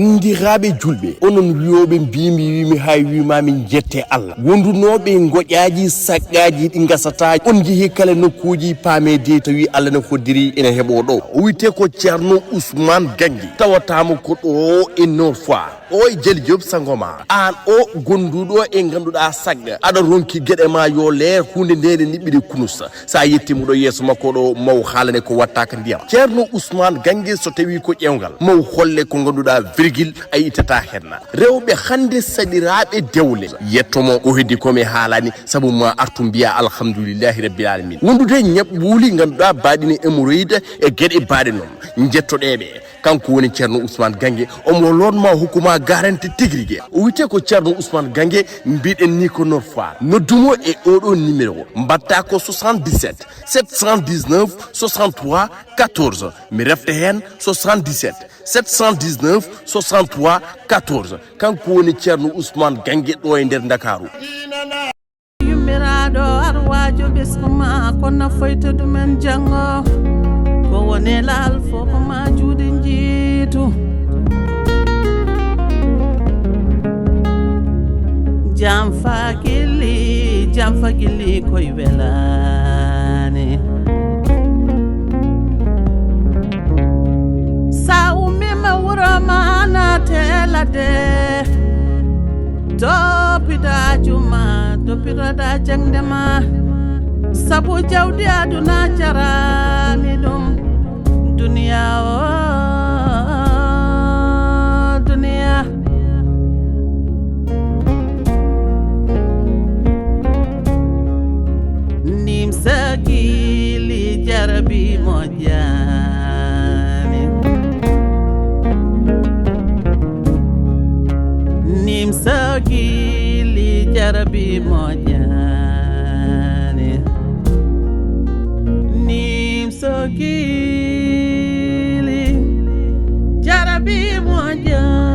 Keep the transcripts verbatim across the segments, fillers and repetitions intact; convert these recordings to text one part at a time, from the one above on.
Banndiraaɓe julɓe, onon wiyooɓe mbiimi, wiimi, hay wiimaami, njette Allah. Wondunooɓe ngoƴaaji, saqqaaji ɗi ngasataa, on njehii kala nokkuuji, paamee de tawi Allah ne hoddiri ina heɓoo ɗo. O wiyetee ko Ceerno Ousmane Gannge, tawataamo ko ɗo e Nord Foire. O e Jali Diop Sangoma, aan o gonduɗo e ngannduɗaa sagga, aɗa ronki geɗe ma yo leer, huunde nde ne niɓɓiɗe kunusa. Sa yetti mo ɗo yeeso makko ɗo, maw haalane ko watta ka ndiyam. Ceerno Ousmane Gannge, so tawi ko ƴeewgal, maw holle ko ngannduɗaa virgule a ittata henna. Rewɓe hannde saɗiraaɓe dewle. Yetto mo ko heddi ko mi haalani, sabu ma artu mbiya alhamdulillahi rabbil alamin. Wondude ñaɓɓuuli ngannduɗaa baaɗi ne hémorroïde e geɗe baaɗe noon. Njettoɗeeɓe. Kanko woni Ceerno Ousmane Gannge, omo lootma hokkuma garanti tigi rigi. O wiyetee ko Ceerno Ousmane Gannge, mbiɗen ni ko Nord Foire. Noddumo e oɗo numéro. Mbatta ko soixante-dix-sept sept cent dix-neuf soixante-trois quatorze. Mi refta heen soixante-dix-sept sept cent dix-neuf soixante-trois quatorze. Kanko woni Ceerno Ousmane Gannge ɗo e nder Ndakaaru. Yummiraaɗo arwaajo ɓesngu ma, kono foyta ɗumen janngo. Ko woni laal fof ko ma juuɗe njiitu. Jam fakili, jam fakili koye welaani. Sa ummiima wuro ma naate ladde. Toppita juma, toppitoɗa jaŋde ma. Sabu jawdi aduna jarani ɗum. Duniya o, duniya. Nim sakili jarabi moƴƴani. Nim sakili jarabi moƴƴani. Nim sakili jarabi moƴƴani.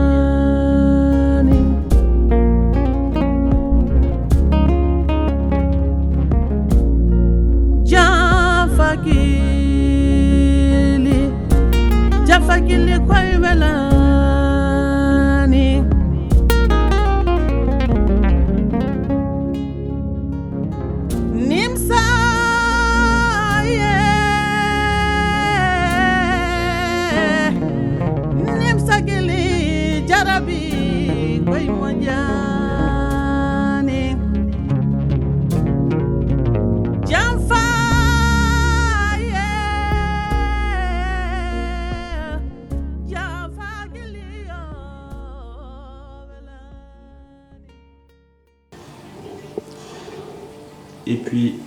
Jafakili, jafakili koye welaani. Nimsa, yeah. Nimsa gili jarabi koye moƴƴani. Jam fa, yeah. Jam fa gili yo welaani. Et puis,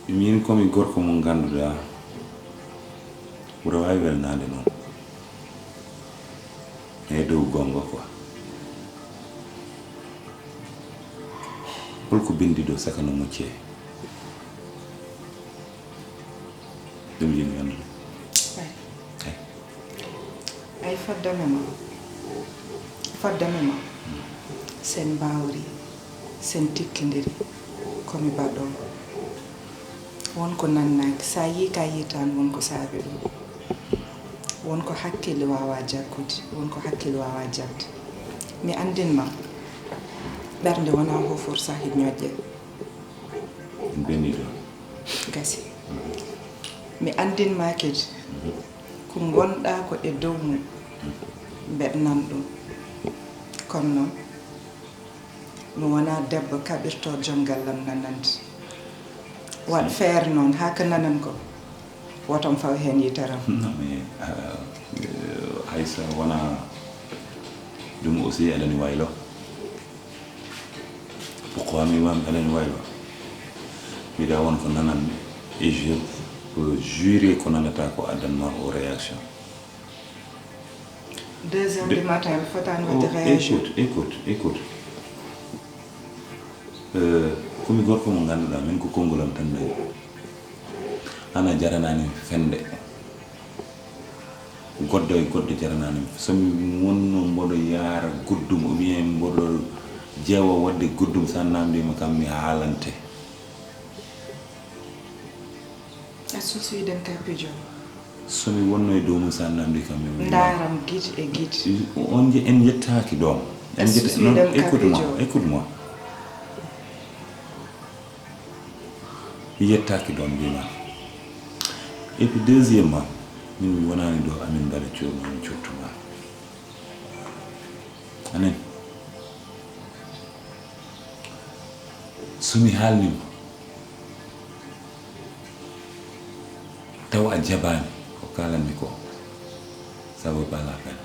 min komi gorko mo ngannduɗaa, mboɗo waawi welnaade noon. E dow goonga quoi. Holko binndi ɗo saka no moccee? Ɗum yimɓe anndude. Ay. Ay. Ay, faddamme ma. Faddamme ma. Sen mbaawri, sen tikkindiri, ko mi baɗɗo. Won ko nannaaki, sa yii ka yii tan, won ko saabi ɗum. Won ko hakkille waawa jaggude, won ko hakkille waawa jaɓde. Mi anndin ma, ɓernde wonaa hofur sahid ñoƴƴe. En ɓenni ɗo. Gasi. Mi anndin ma kadi, ko ngonɗa ko e dow mum, mbeɗnan ɗum. Kono noon, mi wonaa debbo kaɓirto joom gallam nanande. Waɗ feere noon, haa ko nanan ko, wotam faw heen yitaram. Non, mais, euh, euh, Aïssa, wonaa ɗum aussi, aɗani waylo. Pourquoi mi wami aɗani waylo? Mbiɗa won ko nananmi. Et je peux jurer ko nanata ko addanma o réaction. Deux heures du matin, mi fotaani waɗde réaction. Écoute, écoute, écoute. Euh, ko mi gorko mo ngannduɗaa, min ko konngol am tan dañi. An a jaranaani fende. Goɗɗo e goɗɗo jaranaani. So mi wonno mboɗo yaara goɗɗum, ou bien mboɗo jeewa waɗde goɗɗum, so a naamndiima kam, mi haalante. A suusii den ka pijo. So mi wonno e dow mum, so a namdi kam, mi woni. Ndaram gite e gite. On je-, en yettaaki doom. En Excuse me, non, ɗem écoute-moi, kapijo. Écoute-moi. Mi yettaaki doom, mbima. Et puis deuxièmement, min mi wonaani ɗo amin mbaɗa cooma, mi cottuma. Anen. So mi haalnima, tawa a jabaani ko kaalanmi ko, ça vaut pas la peine.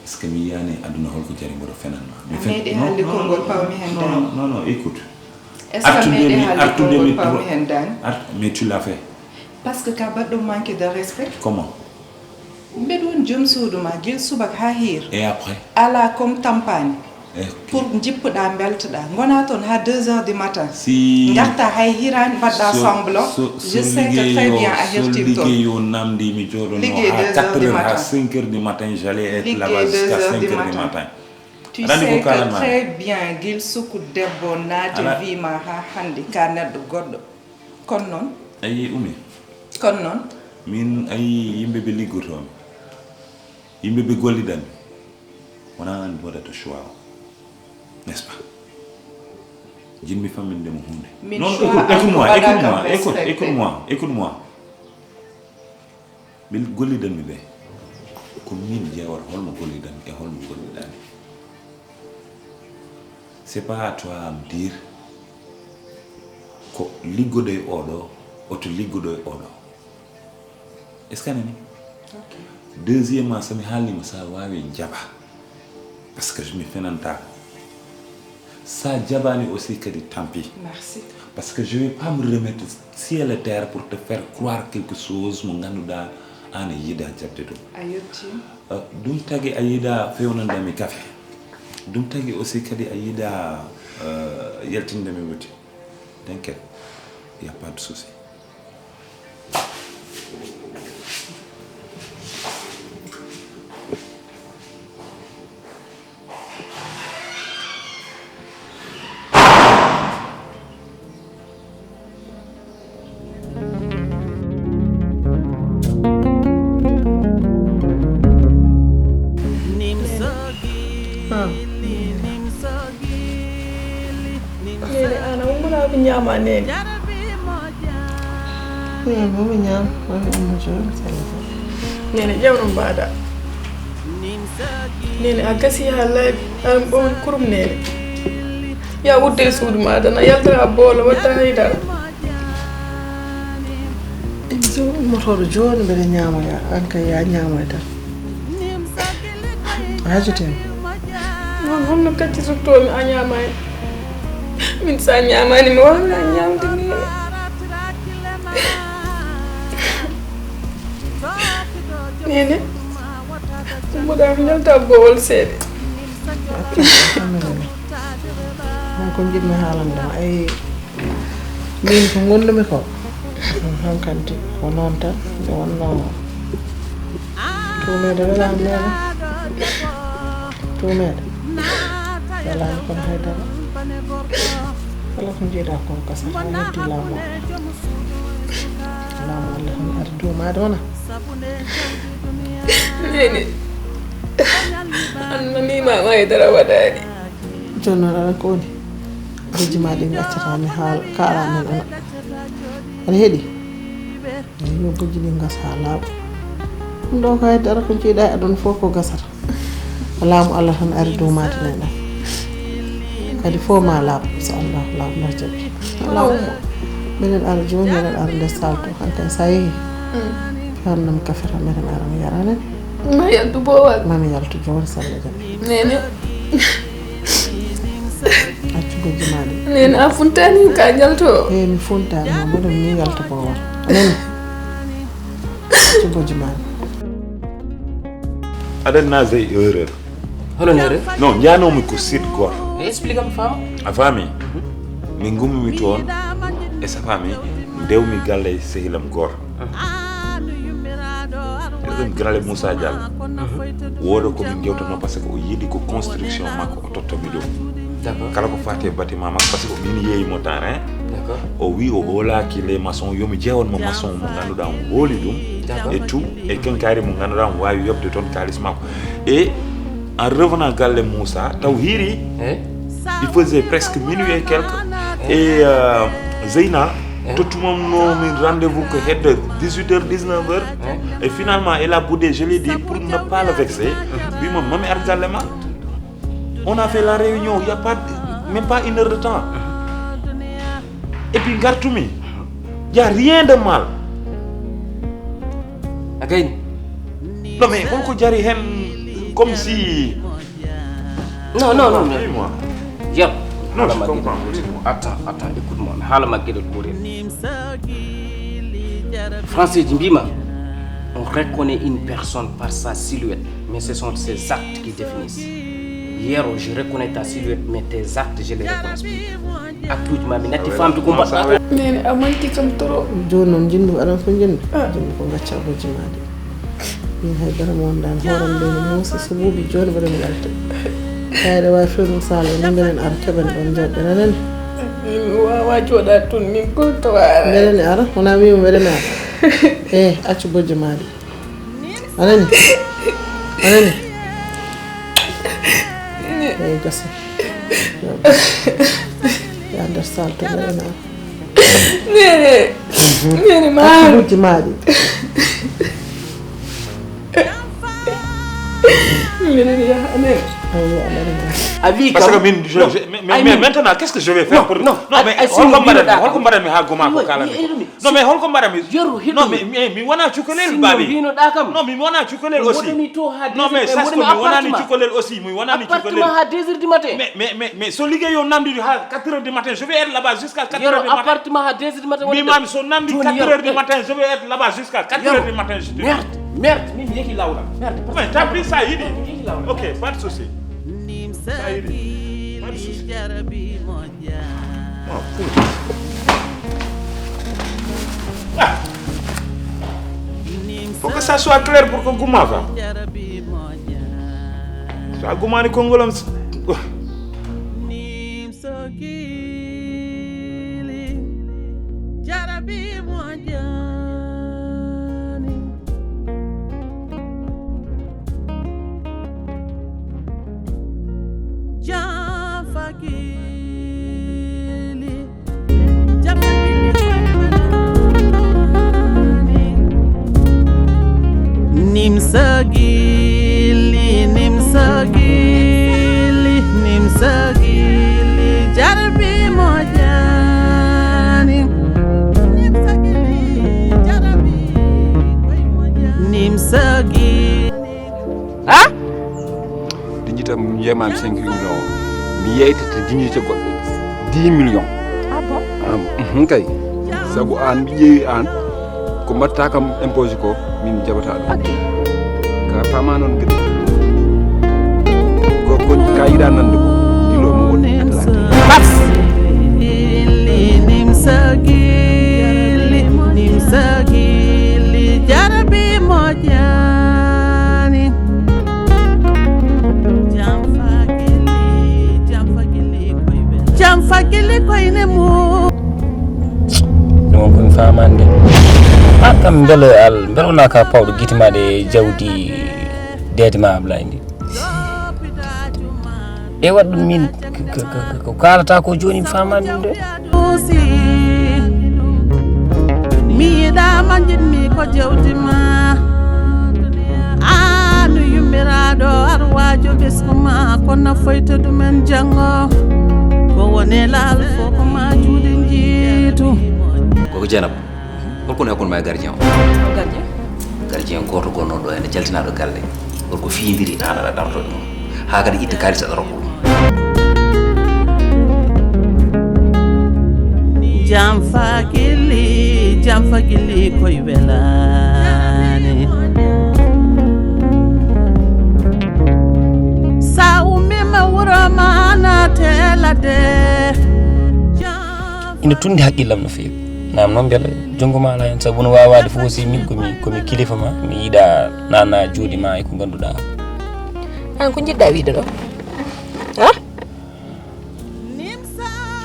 Parce que mi yiyani aduna holko jari mboɗo fenanma. A meeɗi haalde konngol pawmi hen daan. Non, non, écoute. Est-ce que a meeɗi haalde konngol pawmi hen daan? Mais tu l'as fait. Parce que ka baɗɗo manque de respect. Comment? Mbeɗa woni joom suudu ma gila subaka haa hiir. Et après? Alaa ko mi tampaani. Eh, Pour njippuɗaa mbeltoɗaa. Ngonaa toon haa deux heures du matin. Si. Ngartaa hay hiraani mbaɗɗaa semblant. Je sais que très bien a hertii toon. Liggey yo namdi mi jooɗono Liggey haa deux heures du quatre heures, haa matin. Cinq heures du matin, j'allais être Liggey là-bas deux jusqu'à heures du cinq heures du matin. Matin. Tu Aɗa anndi sais ko kaalan que ma? Très bien gila suku debbo naati Ala- wii ma haa hannde ka neɗɗo goɗɗo. Kono noon. A yii Umi? Kono noon. Min a yii yimɓe ɓe liggotoomi, yimɓe ɓe gollidanmi, wonaa an mbaɗata choix o, n'est-ce pas? Jinmi famminde mo huunde. Min Non, choix écoute, am écoute-moi, waɗa écoute-moi, kam écoute, respecté. Écoute-moi, écoute-moi. Ɓe gollidanmi ɓe, ko min ƴeewata holmo gollidanmi e holmo gollidaani. C'est pas à toi à me dire ko liggoɗo e oɗo, oto liggoɗo e oɗo. Est-ce que a nani? Deuxièmement, so mi haalnima, sa waawi jaɓa. Parce que mi fenanta. Sa jaɓaani aussi kadi, tant pis. Merci. Parce que je vais pas me remettre ciel et terre pour te faire croire quelque chose mo ngannduɗaa aan a yiɗaa jaɓde ɗum. A yetti. Euh, ɗum tagi a yiɗaa fewnande mi kafe. Ɗum tagi aussi kadi a yiɗaa, euh, yaltinde mi wuti. T'inquiète, il y a pas de souci. Neene, aan a ummata ko ñaama, Neene? Neene, momi ñaam, momi ummo jooni, sallata. Neene, ƴeewno mbaɗa. Neene, a gasi haa laaɓi, aan ɓooyi kurum, Neene. Ya udde e suudu ma, aɗa yalta haa boolo, watta haydara. Emission ummotooɗo jooni mbeɗa ñaamoya, aan kay ya ñaamoy tan. A hajotee mi. Noon holno kaccitotoo mi a ñaamaani? Min so a ñaamaani mi waawna ñaamde ni. Neene, ummoɗaa mi yalta boowol seeɗa. Alhamdulillah. Ɗum ko njiɗmi haalande ma. Ay, min ko ngonndumi ko. Hankanti ko noon tan, nde wonnoo tuumeede welaani meeɗa. Tuumeede welaani kono haydara. Kala ko njiiɗaa ko gasa, haa heddi laamu o. Laamu Allah tan ari duumaade wona. Neene, aan ma ni ma haydara waɗaani. Jooni noon aɗa ko woni? Bojji ma ɗi accata mi haal kaala men ana. Aɗa heɗi? Eyi, yo bojji ɗi ngas haa laaɓa. Ɗum ɗo ko haydara ko njiiɗa e aduna fof ko gasata. Ko laamu Allah tan ari duumaade men ɗam. Kadi fof ma laaɓ, inchallah, laaɓ ma jaɓi. Laaɓ. Minen ara jooni, minen ara nder salto. Hankay sa yehi. Hannam kafata minen ara mi yarane. Ma yaltu boowal. Mami yaltu jooni salla jaɓi. Neene. Accu bojji ma ɗi. Neene, a funtaani ka jalto? Eyi, mi funtaani, ma mboɗo mi yalta boowal. Neene. Accu bojji ma ɗi. Aɗa naasa e erreur. Hono neere? Non, njanoomi ko site gooto. Explique am faama. A faami? Min ngummimi toon e safaami ndewmi galle e sehilam gooto. Eɗen galle Moussa Diallo. Wooda ko min ngewtanoo parce que o yiɗi ko construction makko o tottomi ɗum. D'accord. Kala ko faati e bâtiment makko parce que min yeeyi mo terrain. D'accord. O wi o hoolaaki les maçons, yomi jeewan mo maçon mo ngannduɗaa on hooli ɗum. Et tout, e kenkari mo ganduɗa mo wawi yobde toon kalis makko. Et en revenant galle Moussa, taw hiiri, il faisait presque minuit et quelques. Et euh, Zeyna, tottuma no min rendez-vous ko hedde dix-huit heures, dix-neuf heures. Et finalement, elle a boudé, je lui ai dit, pour ne pas le vexer, mbimo mami ar galle ma. On a fait la réunion, il y a pas même pas une heure de temps. Et puis gartumi, il y a rien de mal. Again. Non mais holko jari hen, comme si... Non, non, non, non. Dis-moi. Yep. Non, Hala je ma comprends. Gueɗe. Attends, attends, écoute-moi. Hala ma Gueɗe Kouré. Français dit mbima, on reconnaît une personne par sa silhouette, mais ce sont ses actes qui définissent. Yero, je reconnais ta silhouette, mais tes actes, je les reconnais plus. Acte uji ma mi natti famde ko mbaɗɗa ko. Nene a manti kam trop. Joni noon jinndu aɗan fof jinndu jinndu ko gacca bojji ma de. Min hay dara mo wondan hooram nde no muusi so ɓuuɓi joni mboɗo mi ɗalta. Kayɗe wawi fewɗum sala ni mbeɗen ara keɓen ɗon joɗɗen anani. Min mi wawa joɗade toon min goto wawa. Mbeɗen ara wona wima mbeɗen ara. E accu bojji ma de. Anani? Anani? Eyi gasa. Ya nder sal to mbeɗen ara. Nene. Nene ma. Accu bojji ma ɗi. Mbeɗen yaha amen. Ayo anani ma. A wi Parce que kam min, je- non. je- mais, mais- Ay, mais min- maintenant, qu'est-ce que je vais faire Non, pour... non, Non, mais ay, ay, holko sinno mbaɗanmi, mbinoɗa holko kam. mbaɗanmi ha goma ko Iwe, kalami iwe, ko? iwe. Non, mais holko mbaɗanmi? Yeru, hiɗo Non, mi. Mais, mais mi wona cukalel, Sinno babi. Mbinoɗa kam. Non, mi wona cukalel aussi. Woɗɗomi to ha Non, mais dix-huit, Sasko, woɗɗomi mi wonani appartement. Cukalel aussi, mi wonani Appartement Cukalel. Ha deux heures du matin. Mais, mais, mais, mais so liggéey yo namdi ha quatre heures du matin, je vais être là-bas jusqu'à quatre Yero, heures du matin. Appartement ha deux heures du matin. Mi mami so namdi Joni quatre yero. Heures du matin, je vais être là-bas jusqu'à quatre Heures du matin, je te dis. Merde, merde, min mi yehi lawla. Merde. Mais tant pis, ça y est. Yehi lawla. Ok, pas de souci. Ça y est. Pas de souci. Ah, faut que ça soit clair pour que guma va. So a gumani konngol am. Nimsa gilli, nimsa gilli, nimsa gilli, jarbi mo jani. Nimsa gilli. Dignité am yemaami cinq millions o mi yeytata dignité goɗɗo dix millions. Ah bon? Kay sabu aan mi ƴeewi aan ko mbaɗta kam imposé ko min mi jaɓata ɗum. Ka fama noon gede ko kon ka yiɗa nande ko dilo mo woni. Bas. Nimsa gilli, nimsa gilli, jarabi mo jani. Jam fagili, jam fagili koyne mum. Ɗum on komi famande. A kam mbele al mbele wona ka pawɗo gite ma ɗe jawdi deede ma Ablaye ndi. E waɗ ɗum min ko kalata ko joni famani ɗum de. Mi yiɗama jiɗmi ko jawdi ma. Anu yummiraɗo arwajo ɓesgu ma ko nafoyta ɗumen janngo. Ko wone laal fo ko ma juuɗe jiitu. Koko Jenab, holko woni hakkunde ma e gardien o? Gardien? Gardien goto gonnoɗo ɗo ene jaltinaɗo galle. Holko fiyidiri an aɗa darto ɗum ha kadi itta kalis aɗa rokko ɗum? Jam fagili, jam fagili koye welani. Sa ummima wuro ma nate ladde. Ina tundi haqqillam no feewi. Nam noon mbele junngo ma ala heen sabu no waawade fof aussi min komi komi kilifa ma mi yiɗa nana juuɗe ma e ko ngannduɗa. An ko jiɗɗa wiide ɗo? Ha?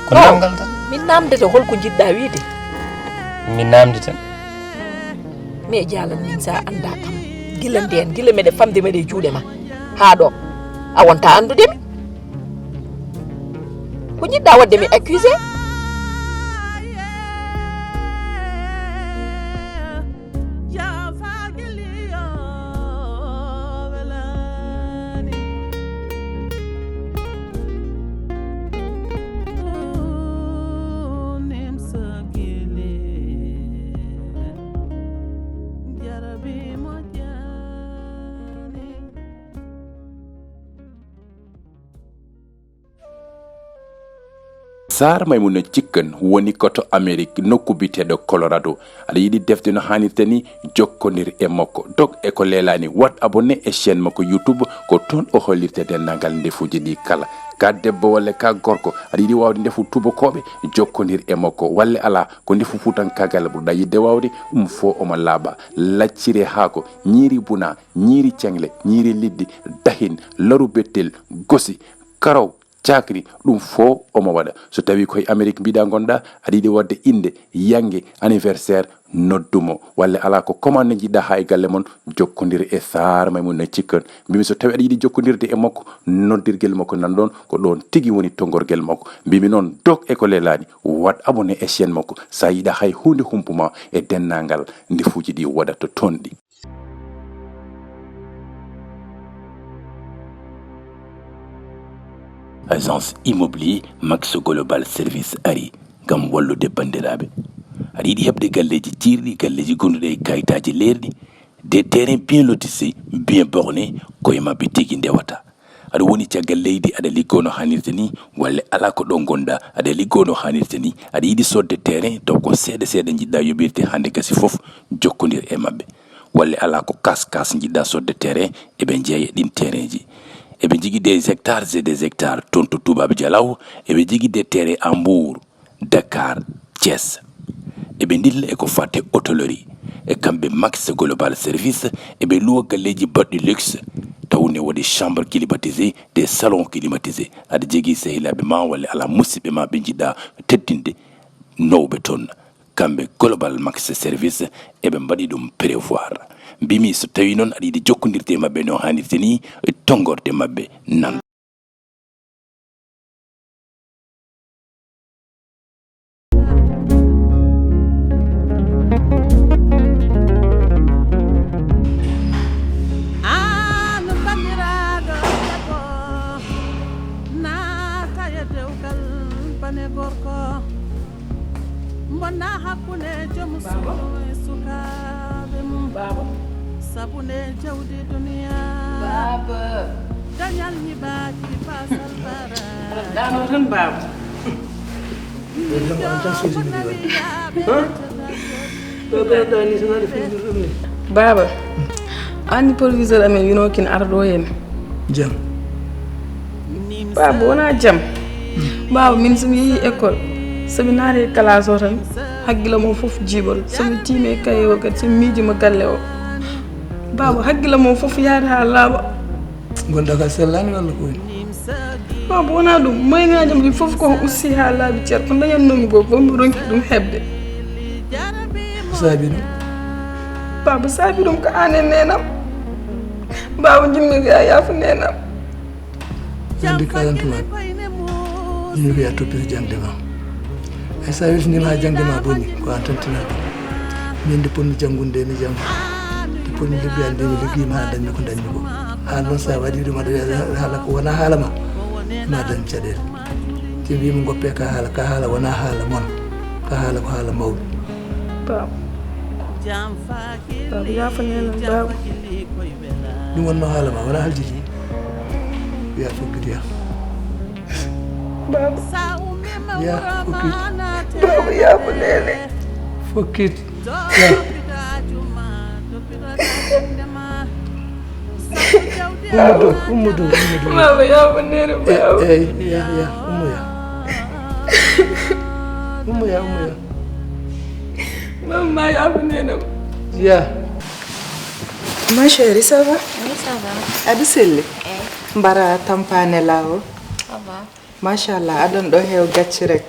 Ko namdal tan. Min namdete holko jiɗɗa wiide? Mi namdi tan. Mi e jaalan min sa annda kam. Gila ndeen, gila meɗe famde meɗe juuɗe ma. Haa ɗo. A wonta anndude mi. Ko njiɗɗa waɗde mi accusé? Saar Maymuna Cikkan woni ko to Amerik, nokku biyeteeɗo Colorado. Aɗa yiɗi defde no haanirta ni? Jokkondir e makko. Dog e ko leelaani, waɗ abonné e chaîne makko YouTube, ko toon o hollirta denndaangal ndefuuji ɗi kala. Ka debbo walla ka gorko, aɗa yiɗi waawde ndefu tubakooɓe? Jokkondir e makko. Walla alaa, ko ndefu fuutankaagal ɓurɗa yiɗde waawde? Ɗum fof omo laaɓa. Lacciri haako, ñiiri buna, ñiiri ceŋle, ñiiri liɗɗi, dahin, laru bettel, gosi, karaw, cakri, ɗum fof omo waɗa. So tawii ko e Amerik mbiɗa ngonɗa, aɗa yiɗi waɗde innde, yannge, anniversaire, noddu mo. Walla alaa, ko commande njiɗɗa haa e galle mon, jokkondir e Saar Maymuna Cikkan. Mbimi so tawii aɗa yiɗi jokkondirde e makko, noddirgel makko nan ɗoon, ko ɗoon tigi woni tonngorgel makko. Mbimi noon, dog e ko leelaani, waɗ abonné e chaîne makko. So a yiɗa hay huunde humpuma e denndaangal ndefuuji ɗi waɗata toon ɗi. Agence immobilier Max Global Service ari ngam wallude banndiraaɓe. Aɗa yiɗi heɓde galleeji ciirɗi, galleeji gonduɗi e kayitaaji leerɗi, des terrains bien lotissés, bien bornés, ko e maɓɓe tigi ndewata. Aɗa woni caggal leydi, aɗa liggoo no haanirta ni, walla alaa ko ɗo ngonɗa, aɗa liggoo no haanirta ni, aɗa yiɗi soodde terrain, taw ko seeɗa seeɗa njiɗɗa yoɓirde, hannde gasi fof, jokkondir e maɓɓe. Walla alaa ko kas kas njiɗɗa soodde terrain, eɓe njeeya ɗin terrainji. Eɓe njogii des hectares et des hectares toon to Toubab Dialaw, eɓe njogii des terrains à Mbour, Dakar, Thiès. Eɓe ndilla e ko faati e hôtellerie. E kamɓe Max Global Service, eɓe luwa galleeji baɗɗi luxe, taw ne waɗi chambre climatisée, des salons climatisés. Aɗa jogii sehilaaɓe ma walla alaa musidɓe ma ɓe njiɗɗa teddinde, nawɓe toon. Kamɓe Global Max Service, eɓe mbaɗi ɗum prévoir. Mbimi so tawii noon aɗa yiɗi jokkondirde e maɓɓe no haanirta ni, tonngorde maɓɓe nan. An banndiraaɗo debbo, naata e dewgal bane gorko, mbonna hakkunde joom suudu e sukaaɓe mum. Sabu nde jawdi duniya, dañal ñibaaki faasal bara. Ɗano tan baaba. Baaba, anndi proviseur amen wino kin ara ɗo heen. Jam. Baaba, wona jam. Baaba, min somi yeehi école, somi naati e classe o tan, hakkille mo fof jiiɓol. Somi tiimi e cahier o kadi, somi miijima galle o. Baaba, hakkille mo fof yaade haa laaɓa. Ngonɗa ka sellaani walla ko woni? Baaba, wona ɗum, moyennaaji am ɗi fof ko usti haa laaɓi cer, ko dañatnoomi ko, ko mi ronki ɗum heɓde. Ko saabi ɗum? Baaba, saabi ɗum ko aan e neenam. Baaba, njiɗmi ko yaa yaafo neenam. Andi kalantumaɓe. Yimɓe ɓe a toppita jangde ma. Ay sa weltinima ha jangde ma boni, ko an tan tinata. Min nde ponmi janngude nde mi janngu, nde ponmi liggeyande nde mi liggeyima ha dañmi ko dañmi ko. Haala noon sa waɗi ɗum aɗa wiya haala ko wona haala ma, ma dañ caɗele. Te mbimi goppe ka haala, ka haala wona haala mon, ka haala ko haala mawɓe. Baaba, baaba yaafo neenam baaba. Ɗum wonno haala ma, wona haljiti. Wiya fokkiti ya. Baaba. Ya fokkiti. Baaba yaafo neene. Fokkiti. Ya. Ummudu, ummudu, ummudu. Baaba yaafo neene baaba. Eyi, ya, ya, ummu ya. Ummu ya, ummu ya. Baaba ma yaafo neenam. Ya. Ma chérie, ça va? Oui, ça va. Aɗa selli? Eh, Mbara tampane laawol. Ça va. Machallah, aɗon ɗo heew gacci rek.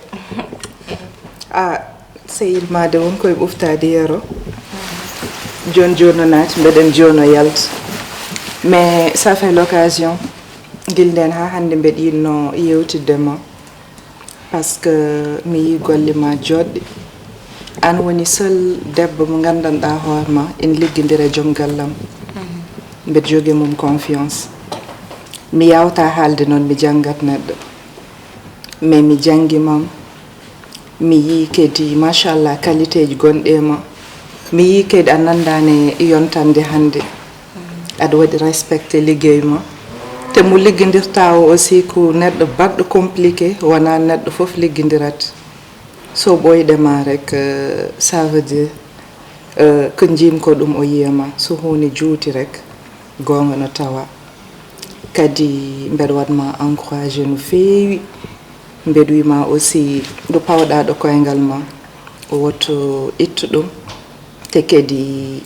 A sehil ma de won koye ɓoftaade yero. Jooni jooni no naati, mbeɗen jooni no yalta. Mais ça fait l'occasion, gila ndeen haa hannde mbeɗa yiɗno yeewtidde ma. Parce que mi yii golle ma jooɗɗe. Aan woni seul debbo mo nganndanɗaa hoore ma, ene liggondira e joom gallam. Mbeɗa jogii mum confiance. Mi yaawta haalde noon, mi janngat neɗɗo. Mais mi janngi ma, mi yii kadi, machallah, qualité ji gonɗi e ma. Mi yii kadi a nanndaani e yontande hannde. Aɗa waɗi respecté liggey ma. Te mo liggondirta o aussi ko neɗɗo baɗɗo compliqué, wonaa neɗɗo fof liggondirat. So ɓooyɗe ma rek, euh, ça veut dire, euh, ko njiimi ko ɗum o yiya ma. So huunde juuti rek, goonga no tawa. Kadi mbeɗa waɗ ma encouragé no feewi. Mbeɗa wiy ma aussi ɗo pawɗa ɗo koyngal ma, woto ittu ɗum. Te kadi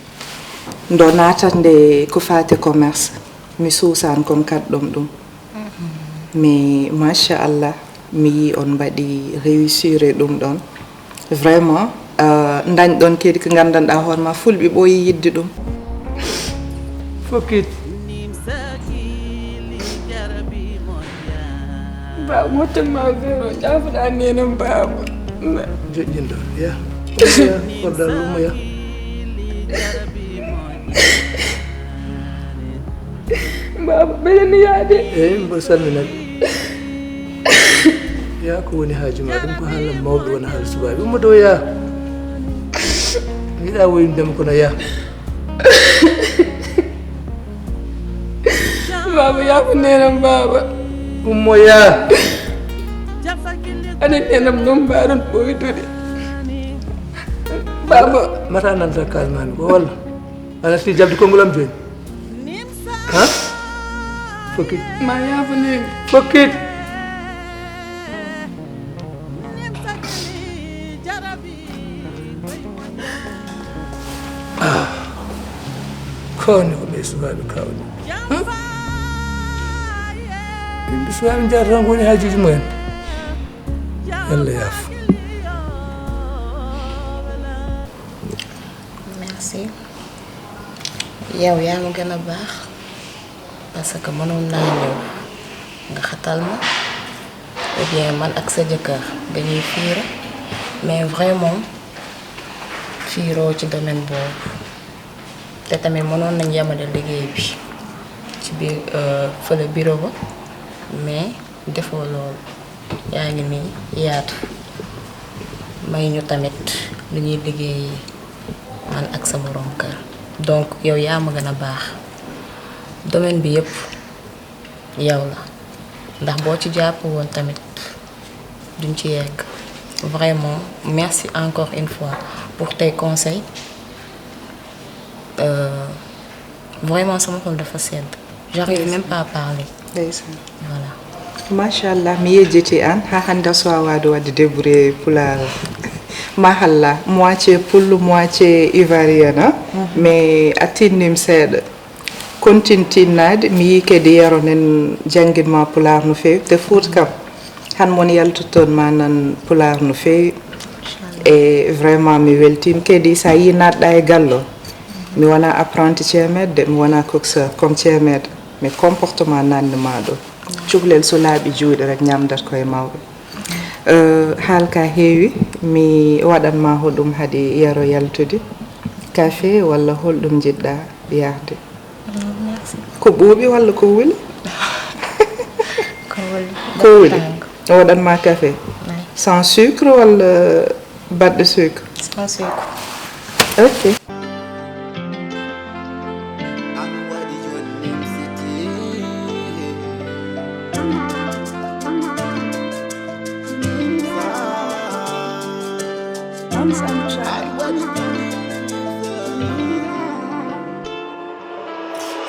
ndo naatat nde ko faati e commerce, mi suusan kon kaɗɗom ɗum. Mais machallah, mi yii on mbaɗi réussir e ɗum ɗon. Vraiment, euh, ndañ ɗon kadi ko nganndanɗaa hoore ma, fulɓe ɓooyi yiɗde ɗum. Fokit. Baaba, mo tan ma vero, jaafoɗa nenam baaba. Joƴƴinɗo, ya. Ya, hoɗɗa lumo ya. Baaba, mbeɗen yaade. Eyi, mboɗo salminaɓe. Ya, ko woni haaju ma? Ɗum ko haala mawɓe, wona haala subaaɓe. Ummo dow ya. Yiɗa woyndema kono ya. Baaba, yaafo nenam, baaba. Ummo ya. Aɗa nenam noon mbaɗon ɓoydude. Baaba. Mata nanta kalmami ko walla? Aɗa si jabde konngol am jooni? Ha? Fokit. Ma yaafo nenam. Fokit. Ah, kowoni ko ɓe sukaaɓe kawɗi? Hmm? Yimɓe sukaaɓe njahata tan ko woni haajuuji mumen. Yalla yaafo. Merci. Yow yaa ma gën a baax, parce que mënoon naa ñëw nga xatal ma, ou bien man ak sa jëkkër dañuy fiire, mais vraiment fiiroo ci domaine boobu. Te tamit mënoon nañ yemale liggéey bi ci biir, euh, fële bureau ba, mais defoo loolu. Yaa ngi nii yaatu, may ñu tamit lu ñuy liggéey, man ak sa borom kër. Donc yow yaa ma gën a baax, domaine bi yépp yow la, ndax boo ci jàpp woon tamit duñ ci yegg. Vraiment merci encore une fois pour tes conseils. Euh, vraiment sama xol dafa sedd, j'arrive même pas à parler. Ndeysaan. Voilà. Machallah, mi yejjiti aan, haa hannde a sowaade waɗde débrouillé pulaar. Mahalla, moitié pullo, moitié ivoirienne, hein? Mais a tinnim seeɗa. Kontin tinnaade, mi yii kadi Yero nen janngin ma pulaar no feewi. Te Fuuta kam, han mon yaltu toon ma nan pulaar no feewi. E vraiment mi weltiima kadi, so a yii naatɗa e gallo, mi wona apprenti ceemeeɗo de, mi wona coxeur comme ceemeeɗo, mais comportement nanni ma ɗo. Cukalel so laaɓi juuɗe rek ñamdat koye mawɓe. Euh, haal ka heewi, mi waɗan ma hoɗum haade Yero yaltude? Café walla holɗum njiɗɗa yarde? Mm, merci. Ko ɓuuɓi walla ko wuli? Ko wuli. Ko wuli. Tang. O waɗan ma café? Oui. Sans sucre walla baɗɗo sucre? Sans sucre. Ok.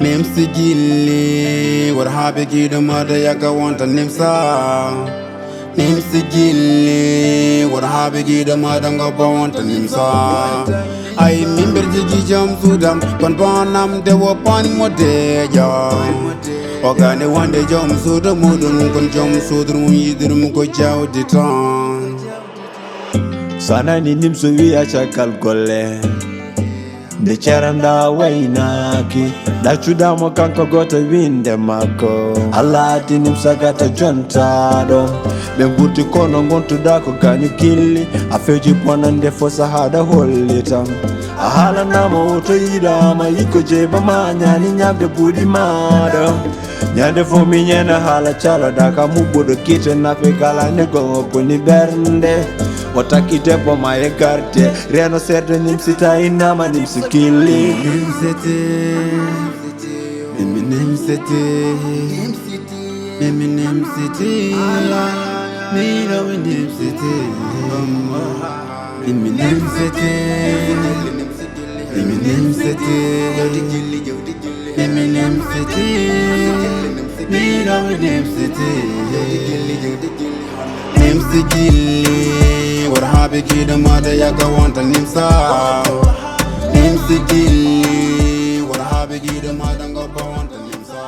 Nimsi gilli, wor haaɓe giɗo maɗa yaga wonta nimsa. Nimsi gilli, wor haaɓe giɗo maɗa ngobba wonta nimsa. Ay mimber jigi jam sudam, kon bonam de wo pani mo deja. O gane wonde jom suudu muɗum, kon jom suudu mum yiɗirum ko jawdi tan. So a nani nimso wiya caggal golle. Nde caranda waynaaki, ɗaccuɗamo kanko goto winde makko. Allah addinim sagata jontaɗo. Ɓe gurti kono gontuɗa ko gañu killi. A feji bonande fo sahaɗa hollitam. A haalanama o to yiɗama yikko jeyba ma ñani ñamde buuɗi maɗa. Ñande fo mi ñena haala caloɗa ka muɓɓuɗo kite nafe kala ne gongo koni ɓernde. O takki debbo ma e garde. Reno seeɗa nimsita innama nimsi killi. Nimsiti. Mimi nimsiti. Mimi nimsiti. Mira we nimsiti. Mimi nimsiti. Mimi nimsiti. Mimi nimsiti. Mira we nimsiti. Nimsi gilli, wara haɓe giɗo mata yaka wonta nimsa. Nimsi gilli, wara haɓe giɗo mata ngoppa wonta nimsa.